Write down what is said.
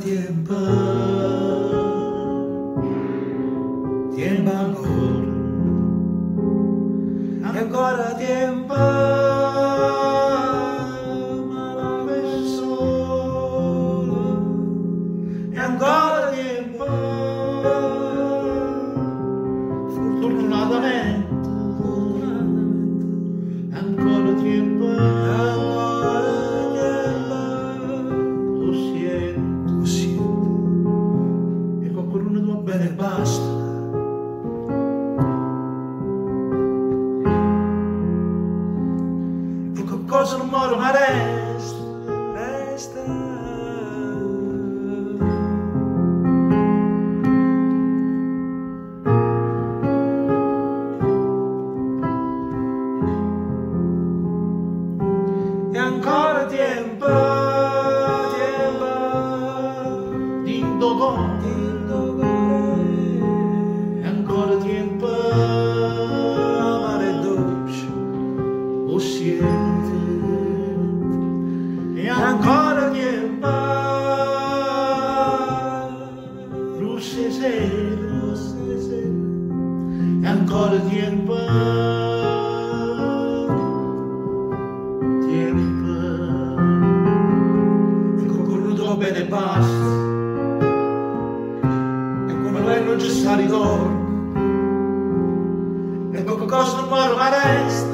Tiempo, tiempo ancora, ancora tiempo, ma la solo, e ancora tiempo, fortunatamente, fortunatamente, ancora tiempo, ancora tiempo, lo siento, lo siento, e qualcuno va bene basta. E qualcosa non muore ma resta, resta. E ancora tempo, tempo, dinto core, dinto core. E ancora tempo, amare è dolce, o siente. E ancora tempo, luce sera, luce sera. E ancora tempo, tempo. E qualcuno va bene basta. E come lei non ci sta ritorno. E qualcosa non muore ma resta.